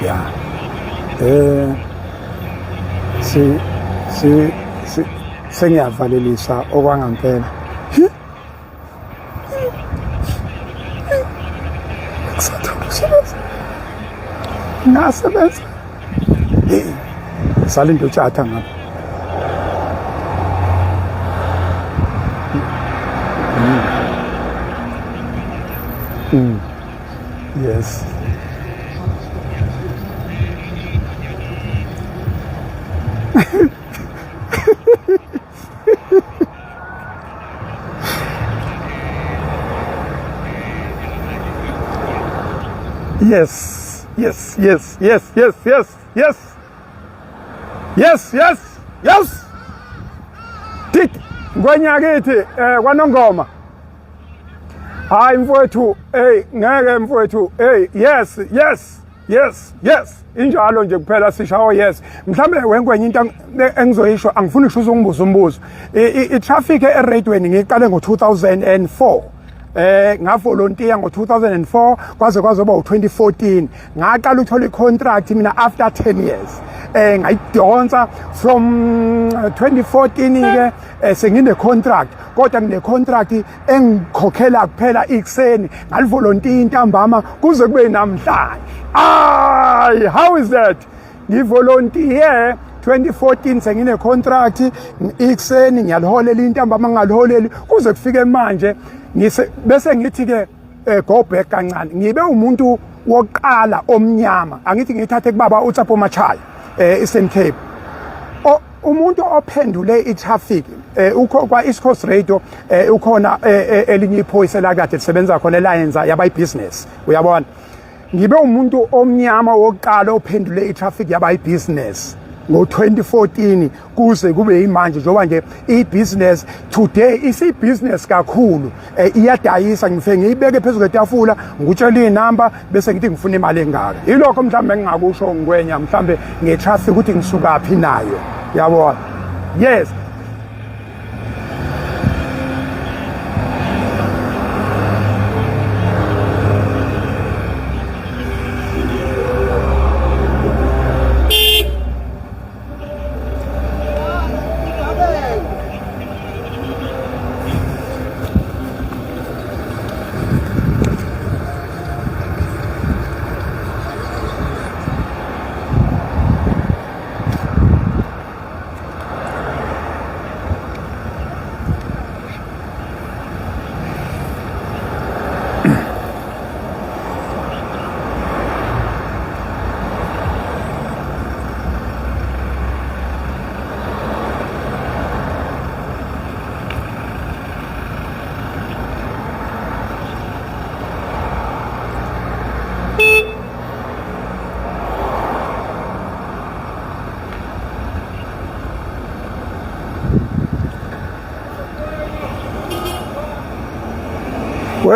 Ya. Eh si si si sengiyavalelisa okwangampela. Ngisathanda ukusebenza. Ngasebenza. Hey, salinda utshatha ngapha. Yes. Yes, yes, yes, yes, yes, yes, yes. Yes, yes, yes. Tik ngwenyakithi eh kwaNongoma. Hayi mfowethu, hey ngeke mfowethu, hey yes, yes, yes, yes. Injalo nje kuphela sishawo yes. Mhlambe wenkwenye into engizoyisho angifuni kusho uzongibuza umbuzo. I-traffic eradweni ngiqale ngo-2004. Ngavolontiya ngo-2004 kwaze kwazoba u-2014 ngaqala ukuthola i-contract mina after 10 years ngayidonsa from 2014 ke sengine contract kodwa ngine contract engikhokhela kuphela ikuseni ngalivolontiya intambama kuze kube namhlanje. Ay, how is that? Ngivolontiye 2014 sengine contract ikuseni ngiyaliholela intambama ngaliholeli kuze kufike manje ngise bese ngithi ke go back kancane ngibe umuntu wokuqala omnyama angithi ngithathe kubaba uTsapho Machaya Eastern Cape umuntu ophendule i-traffic ukho kwa East Coast Radio ukhona elinye iphoyisa lakade lisebenza khona elayenza yaba ibusiness uyabona ngibe umuntu omnyama wokuqala ophendule i-traffic yaba ibusiness ngo-2014 kuze kube yimanje njengoba nje i-business today isibusiness kakhulu iyadayisa ngifike ngiyibeke phezu kwetafula ngikutshela iy'namba bese ngithi ngifuna imali engaka yilokho mhlawumbe engingakusho ngwenya mhlawumbe nge-traffic ukuthi ngisukaphi nayo yabona yes.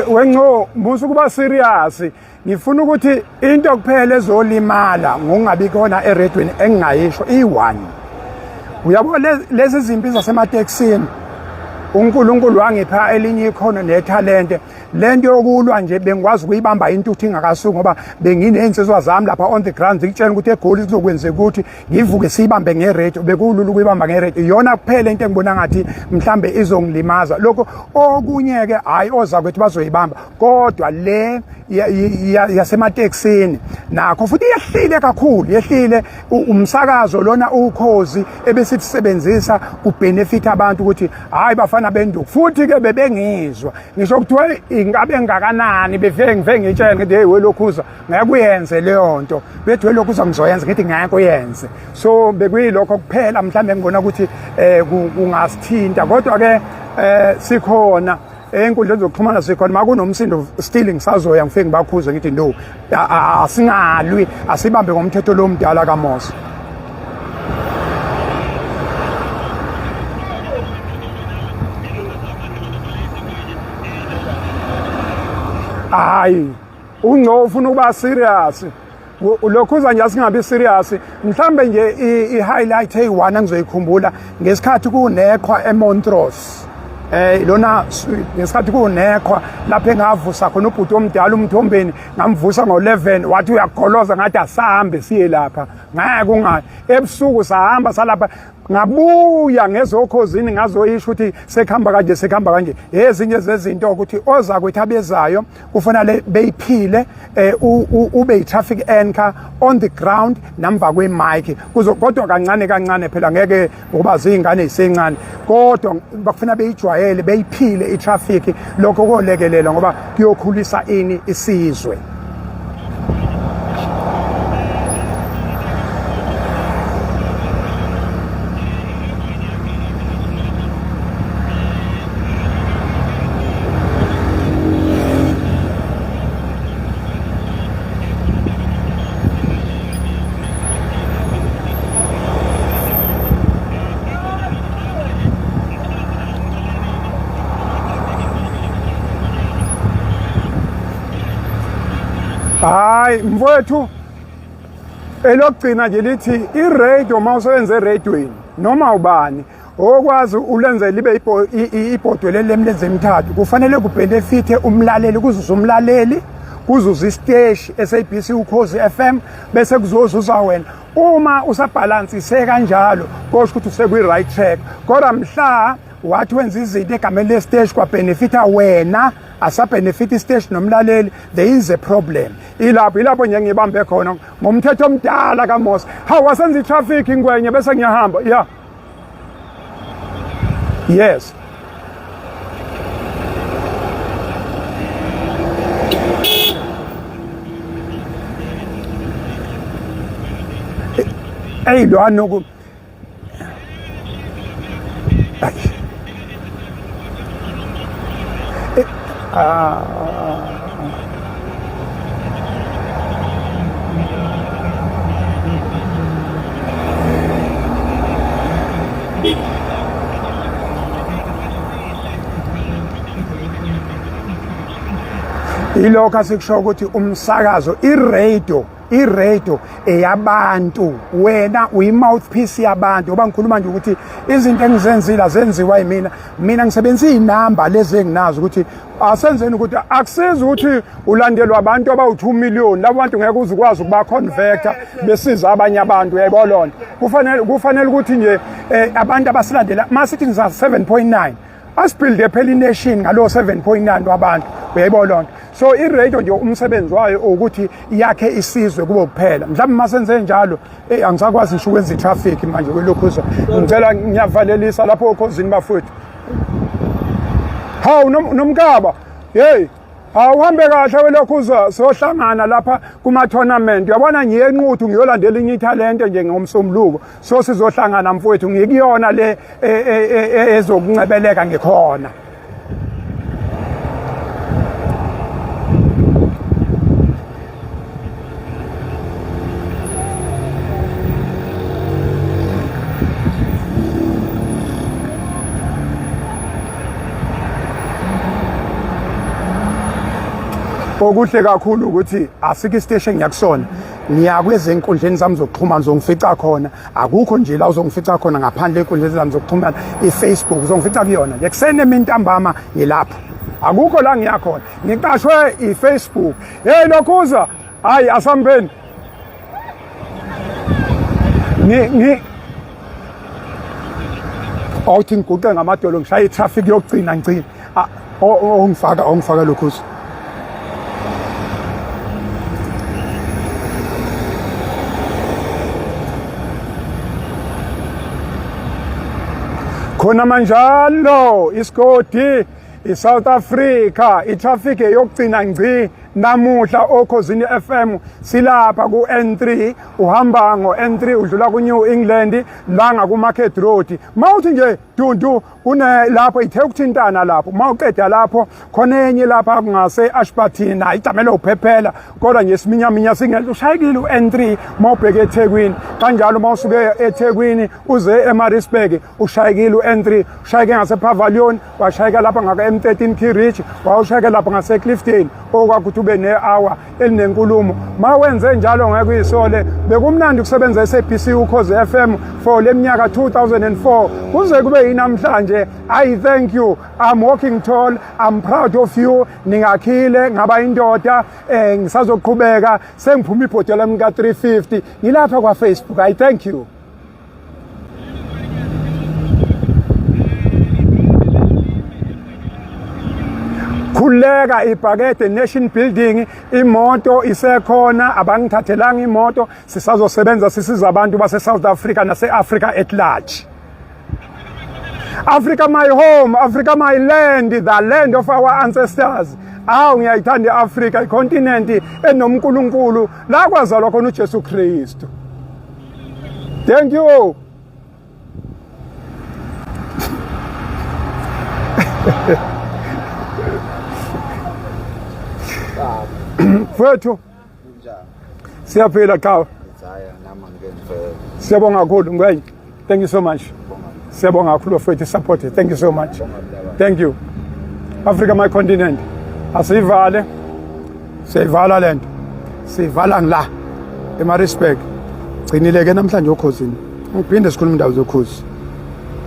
Wenco musa ukuba serious ngifuna ukuthi into kuphela ezolimala ngokungabi khona eredweni engingayisho iyi-one uyabo lezi zimpi zasematekisini uNkulunkulu wangipha elinye ikhono nethalente lento yokulwa nje bengikwazi ukuyibamba intuthu ingakasuki ngoba benginey'nsizwa zami lapha on the ground zikutshela ukuthi eGoli kuzokwenzeka ukuthi ngivuke siyibambe ngeredio bekulula ukuyibamba ngeredio iyona kuphela into engibona ngathi mhlambe izongilimaza lokho okunye-ke hhayi ozakwethu bazoyibamba kodwa le yasematekisini nakho futhi yehlile kakhulu yehlile umsakazo lona ukhozi ebesisebenzisa kubenefit abantu ukuthi hayi bafana benduku futhi ke bebengizwa ngisho kuthiwa ingabe ngakanani befike ngifike ngitshele ngithi hey welokhuza ngeke uyenze leyo nto bethi welokhuza ngizoyenza ngithi ngeke uyenze so bekuyilokho kuphela mhlawumbe ngibona ukuthi eh kungasithinta kodwa ke eh sikhona enkundleni zokuxhumana sikhona makunomsindo still ngisazoya ngifike ngibakhuze ngithi no asingalwi asibambe ngomthetho lo mdala kaMose. Hayi ungco ufuna ukuba serious lokhuza nje asingabi serious mhlambe nje i-highlight eyi-one engizoyikhumbula ngesikhathi kuneqhwa eMontrose Lona ngesikhathi kunekhwa lapho engavusa khona ubhuti omdala uMthombeni, ngamvusa ngo-11, wathi uyagoloza, ngathi asahambe siye lapha, ngeke ungayi ebusuku. Sahamba salapha, ngabuya ngezokhozini, ngazoyisho ukuthi sekuhamba kanje, sekuhamba kanje. Ezinye zezinto ukuthi oza kwethu abezayo kufanele beyiphile, ube yi-traffic anchor on the ground namva kwe-mic kuzo, kodwa kancane kancane phela, ngeke ngoba ziyingane zisencane, kodwa bakufuna beyijwayele, beyiphile i-traffic. Lokho kolekelela ngoba kuyokhulisa ini isizwe. Hayi mfowethu, elokugcina nje lithi i-radio, uma usebenza eradweni noma ubani okwazi ulenze libe ibhodwe leli lemlenze emithathu, kufanele kubhenefithe umlaleli, kuzuze umlaleli, kuzuze isiteshi SABC Ukhozi FM, bese kuzozuza wena. Uma usabhalansise kanjalo, kosho ukuthi usekwi-right track. Kodwa mhla wathi wenza izinto egameni lesiteshi kwabhenefitha wena, asabhenefitha isiteshi nomlaleli, there is a problem. Ilapho nje ngibambe khona ngomthetho omdala kaMose. Hawu, wasenza i-traffic ingwenye bese ngiyahamba. Yeah, yes. Eyi, lwanoku. Ah. Ilokho asikusho ukuthi umsakazo, i-radio, i-radio eyabantu, wena uyi-mouthpiece yabantu. Ngoba ngikhuluma nje ukuthi izinto engizenzile azenziwa yimina, mina ngisebenzisa iy'namba lezi enginazo ukuthi asenzeni, ukuthi akusizi ukuthi ulandelwa abantu abawu-2 million, labo bantu ngeke uze ukwazi ukuba-converta besiza abanye abantu. Uyayibona loo nto? Kufanele ukuthi nje abantu abasilandela, masithi ngiza 7.9, asibuilde phela ination ngalo 7.9 wabantu. Uyayibona loo nto? So i-radio nje umsebenzi wayo ukuthi yakhe isizwe kube kuphela. Mhlawumbe uma senze njalo, eyi, angisakwazi ngisho ukwenza i-traffic manje kwelokhuza. Ngicela, ngiyavalelisa lapho okhozini bafowethu. Hawu, nomkaba, hey, awuhambe kahle welokhuza, sohlangana lapha kuma-tournament. Uyabona, ngiye eNquthu, ngiyolandela inye ithalente nje ngomsombuluko, so sizohlangana mfowethu. Ngikuyona le ezokuncebeleka ngikhona. Okuhle kakhulu ukuthi asikho isiteshi engiyakusona, ngiya kwezenkundleni zami zokuxhumana, uzongifica khona. Akukho nje la uzongifica khona ngaphandle enkundleni zami zokuxhumana, i-Facebook uzongifica kuyona nje ekuseni, emini, ntambama ngilapho. Akukho la ngiya khona, ngiqashwe i-Facebook. Hey lokhuza, hayi, asambeni. Ngi ngi awuthi ngiguqe ngamadolo, ngishaye i-traffic yokugcina, ngigcina ongifaka lokhuza. Khona manjalo isigodi iSouth Africa, itraffic yokugcina ngci namuhla okhozini FM. Silapha ku N3, uhamba ngo N3 udlula ku New England la ngaku Market Road, mawuthi nje dundu kune lapho ithe ukuthintana lapho. Mawuqeda lapho, khona enye lapha kungase Ashburton, nayo ijamele uphephela, kodwa nje isiminyaminya singehla. Ushayekile u-N3 mawubheke eThekwini kanjalo, mawusuke eThekwini uze eMaritzburg ushayekile u-N3, ushayeke ngase Pavilion, washayeka lapha ngaka M13 Key Ridge, wawushayeka lapha ngase Clifton okwakuthi. ube ne-hour elinenkulumo. Mawenze njalo ngeke uyisole. Bekumnandi ukusebenza SABC Ukhozi FM for leminyaka 2004 kuze kube yinamhlanje. I thank you. I'm walking tall. I'm proud of you. Ningakhile ngaba indoda, ngisazoqhubeka sengiphuma ibhodo lami ka 350 ngilapha kwa Facebook. I thank you. Khuleka ibhakede nation building, imoto isekhona, abangithathelanga imoto, sisazosebenza sisiza abantu base South Africa nase Africa at large. Africa my home, Africa my land, the land of our ancestors. Awu, ngiyayithanda iAfrica, icontinent enomnkulunkulu la kwazalwa khona uJesu Kristu. Thank you. Mfethu. Siyaphila qhawe. Siyabonga kakhulu Ngwenya. Thank you so much. Siyabonga kakhulu bafethu, support. Thank you so much. Thank you. Africa my continent. Asivale. Siyayivala lento. Sivala ngila eMaritzburg. Gcinile ke namhlanje okhozini. Ngiphinde sikhuluma indaba zokhozi.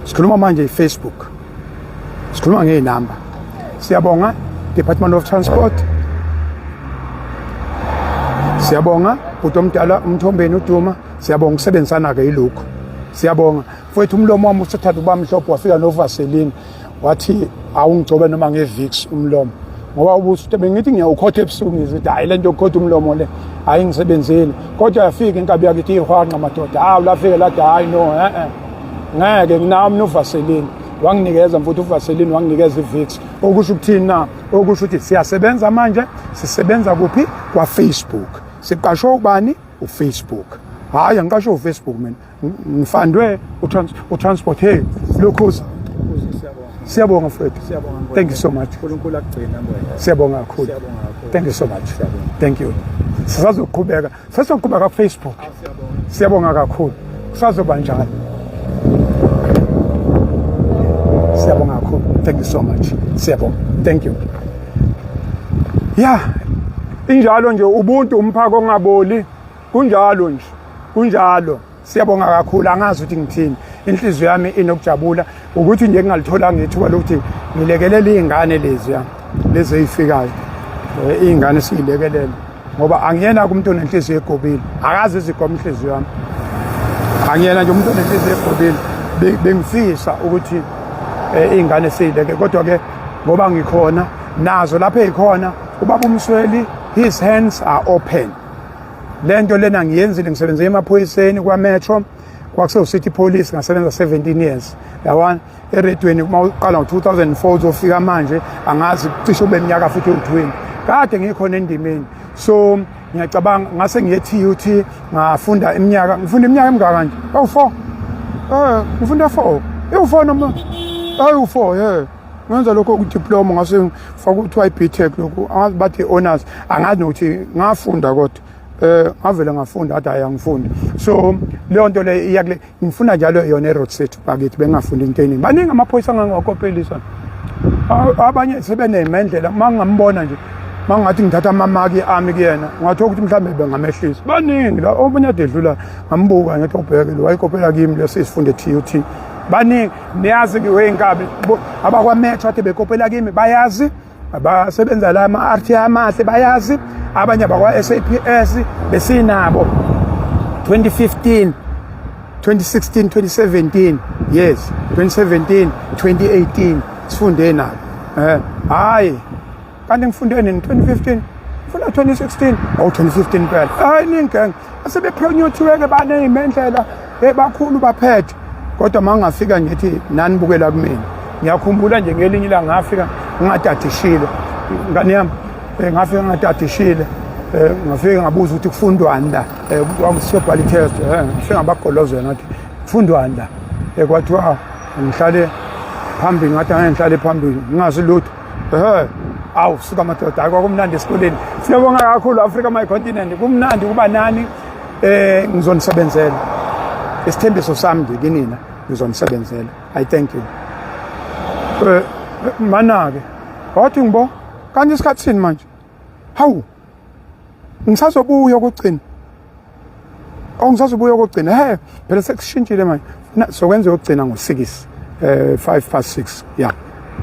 Sikhuluma manje iFacebook. Sikhuluma ngey'namba. Siyabonga Department of Transport. Siyabonga bhuti omdala uMthombeni uDuma. Siyabonga ukusebenzisana ke yilokhu. Siyabonga mfowethu, umlomo wami usuthatha uba mhlophe, wafika noVaseline wathi awungigcobe noma ngeVicks umlomo, ngoba ubusuthi bengithi ngiyawukhotha ebusuku, ngithi hayi, lento yokukhotha umlomo le hayi ngisebenzile. Kodwa yafika inkabi yakithi ihwanqa madoda, hawu, lafike lathi hayi no, eh ngeke, nginawo mina uVaseline. Wanginikeza mfuthu uVaseline, wanginikeza iVicks. Okusho ukuthini na? Okusho ukuthi siyasebenza manje. Sisebenza kuphi? Kwa Facebook. Siqashwe ubani? UFacebook. Hayi, angiqashwe uFacebook mina, ngifandwe utransport. Hey lokhuza, siyabonga mfowethu. Thank you so much. uNkulunkulu akugcina Ngwenya. Siyabonga kakhulu. Siyabonga kakhulu. Thank you so much. Thank you. Sisazoqhubeka, sisazoqhubeka ku-Facebook. Siyabonga kakhulu, kusazoba njalo. Siyabonga kakhulu. Thank you so much. Siyabonga. Thank you. Ya, injalo nje ubuntu, umphako ongaboli, kunjalo nje, kunjalo. Siyabonga kakhulu. Angazi ukuthi ngithini, inhliziyo yami inokujabula ukuthi nje ngingalitholanga ithuba lokuthi ngilekelele iy'ngane leziya, lezi ey'fikayo, iy'ngane siyilekelele, ngoba angiyena kumuntu onenhliziyo egobile, akazi izigoma inhliziyo yami, angiyena nje umuntu onenhliziyo egobile. Bengifisa ukuthi iy'ngane siyileke, kodwa-ke ngoba ngikhona nazo lapho ey'khona, ubaba uMsweli, his hands are open. Lento lena ngiyenzile, ngisebenze emaphoyiseni kwaMetro, kwakusewu-City Police, ngasebenza 17 years yabona, eredweni uma uqala ngo-2004 uzofika manje, angazi, cishe ube minyaka futhi ewu-20 kade ngikhona endimeni. So ngiyacabanga ngase ngiye TUT, ngafunda iminyaka, ngifunda iminyaka emingaka nje ewu-4, ngifunda 4, ewu-4 noma ewu-4, yeah. Ngenza lokho ku-diploma, ngase ngifaka kuthiwa i-BTech, lokhu angazi bathi i-honors, angazi nokuthi ngafunda, kodwa ngavele ngafunda, athi hayi angifunda. So leyo nto le iyakule ngifuna njalo yona e-road sethu bakithi, bengafundi into eningi. Baningi amaphoyisa angangawakopelisa, abanye sebenemendlela, uma ngingambona nje, uma ngathi ngithatha amamaki ami kuyena, ngathiwa ukuthi mhlawumbe bengamehlisa. Baningi la, omunye ade edlula ngambuka, ngathi ubheke lo wayikopela kimi lesi sifunde TUT. Baningi, niyazi ke weyinkabi, abakwaMetro ade bekopela kimi bayazi, abasebenza la ama-RT amahle bayazi, abanye abakwa-SAPS besinabo 2015, 2016, 2017, yes, 2017, 2018 sifunde nabo. Hayi, kanti ngifunde nini? 2015, ngifunda 2016, oh, 2015 phela. Hayi, ningenge asebepromothiwe-ke, baney'mendlela, bakhulu baphethe, kodwa uma ngingafika ngithi nanibukela kumina. Ngiyakhumbula nje ngelinye ilanga ngafika ngingadadishile, ngane yami, ngafika ngingadadishile, ngafika ngabuza ukuthi kufundwani la, kwakusiyobhala i-test, ngifike ngabagolozela, ngathi kufundwani la, kwathiwa ngihlale phambili, ngathi angeke ngihlale phambili, ngingazi lutho. Ehe, awu suka madoda, hayi kwakumnandi esikoleni. Siyabonga kakhulu Africa my continent, kumnandi kuba nani. Ngizonisebenzela. Isithembiso sami nje kinina, ngizonisebenzela. I thank you. Mana ke. Wathi ngibo, kanti isikhathi sini manje? Hawu, ngisazobuya okugcina. Oh, ngisazobuya okugcina. He, phela sekushintshile manje. Sokwenza yokugcina ngo-6, 5 past 6. Yeah,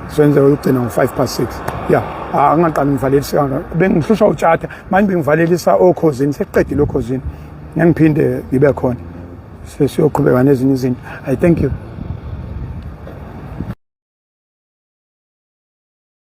senze yokugcina ngo-5 past 6. Yeah, angaqali ngivalelisa kangaka. Bengihlushwa utshatha manje, bengivalelisa okhozini, sekuqedile okhozini, ngiphinde ngibe khona, sesiyoqhubeka nezinye izinto. I thank you.